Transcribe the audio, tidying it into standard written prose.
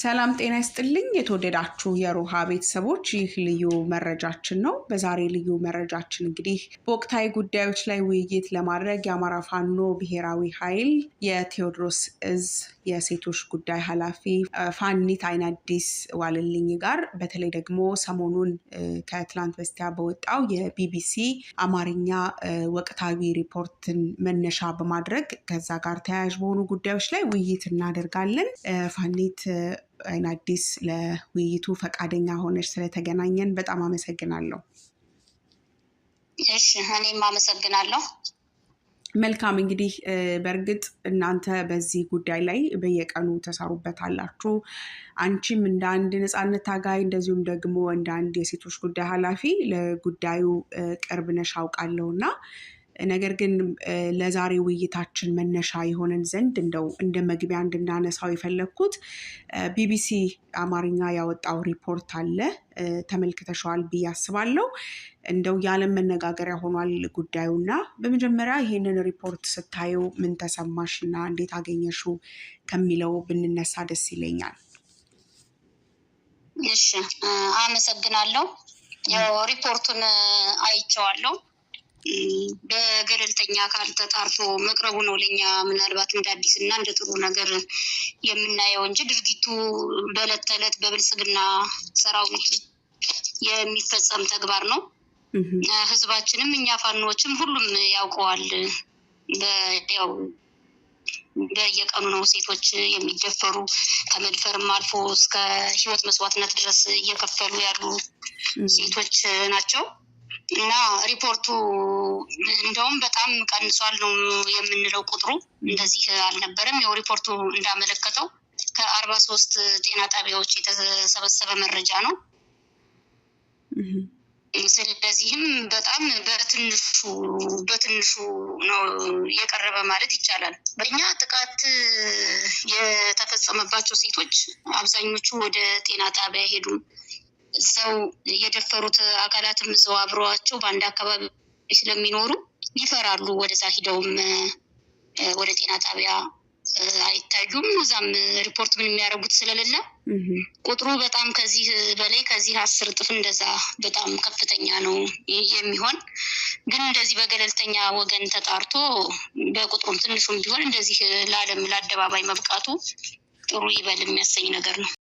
ሰላም ጤና ይስጥልኝ። የተወደዳችሁ የሮሃ ቤተሰቦች፣ ይህ ልዩ መረጃችን ነው። በዛሬ ልዩ መረጃችን እንግዲህ በወቅታዊ ጉዳዮች ላይ ውይይት ለማድረግ የአማራ ፋኖ ብሔራዊ ኃይል የቴዎድሮስ እዝ የሴቶች ጉዳይ ኃላፊ ፋኒት አይናዲስ ዋልልኝ ጋር በተለይ ደግሞ ሰሞኑን ከትላንት በስቲያ በወጣው የቢቢሲ አማርኛ ወቅታዊ ሪፖርትን መነሻ በማድረግ ከዛ ጋር ተያያዥ በሆኑ ጉዳዮች ላይ ውይይት እናደርጋለን። ፋኒት አይናዲስ፣ ለውይይቱ ፈቃደኛ ሆነች ስለተገናኘን በጣም አመሰግናለሁ። እሺ፣ እኔም አመሰግናለሁ። መልካም፣ እንግዲህ በእርግጥ እናንተ በዚህ ጉዳይ ላይ በየቀኑ ተሰሩበታላችሁ። አንቺም እንደ አንድ ነፃነት ታጋይ እንደዚሁም ደግሞ እንደ አንድ የሴቶች ጉዳይ ኃላፊ ለጉዳዩ ቅርብ ነሽ አውቃለሁ፣ እና ነገር ግን ለዛሬ ውይይታችን መነሻ የሆነን ዘንድ እንደው እንደ መግቢያ እንድናነሳው የፈለግኩት ቢቢሲ አማርኛ ያወጣው ሪፖርት አለ። ተመልክተሸዋል ብዬ አስባለሁ። እንደው የዓለም መነጋገሪያ ሆኗል ጉዳዩና በመጀመሪያ ይሄንን ሪፖርት ስታየው ምን ተሰማሽ እና እንዴት አገኘሽው ከሚለው ብንነሳ ደስ ይለኛል። እሺ፣ አመሰግናለሁ። ያው ሪፖርቱን አይቼዋለሁ። በገለልተኛ አካል ተጣርቶ መቅረቡ ነው ለኛ ምናልባት እንደ አዲስ እና እንደ ጥሩ ነገር የምናየው እንጂ ድርጊቱ በዕለት ተዕለት በብልጽግና ሰራዊት የሚፈጸም ተግባር ነው። ህዝባችንም እኛ ፋኖዎችም ሁሉም ያውቀዋል። ያው በየቀኑ ነው ሴቶች የሚደፈሩ፣ ከመድፈርም አልፎ እስከ ህይወት መስዋዕትነት ድረስ እየከፈሉ ያሉ ሴቶች ናቸው። እና ሪፖርቱ እንደውም በጣም ቀንሷል ነው የምንለው። ቁጥሩ እንደዚህ አልነበረም። ያው ሪፖርቱ እንዳመለከተው ከ43 ጤና ጣቢያዎች የተሰበሰበ መረጃ ነው። ስለዚህም በጣም በትንሹ በትንሹ ነው የቀረበ ማለት ይቻላል። በእኛ ጥቃት የተፈጸመባቸው ሴቶች አብዛኞቹ ወደ ጤና ጣቢያ አይሄዱም። እዛው የደፈሩት አካላትም እዛው አብረዋቸው በአንድ አካባቢ ስለሚኖሩ ይፈራሉ። ወደዛ ሂደውም ወደ ጤና ጣቢያ አይታዩም። እዛም ሪፖርት ምን የሚያደርጉት ስለሌለ ቁጥሩ በጣም ከዚህ በላይ፣ ከዚህ 10 እጥፍ እንደዛ በጣም ከፍተኛ ነው የሚሆን። ግን እንደዚህ በገለልተኛ ወገን ተጣርቶ በቁጥሩም ትንሹም ቢሆን እንደዚህ ለዓለም ለአደባባይ መብቃቱ ጥሩ ይበል የሚያሰኝ ነገር ነው።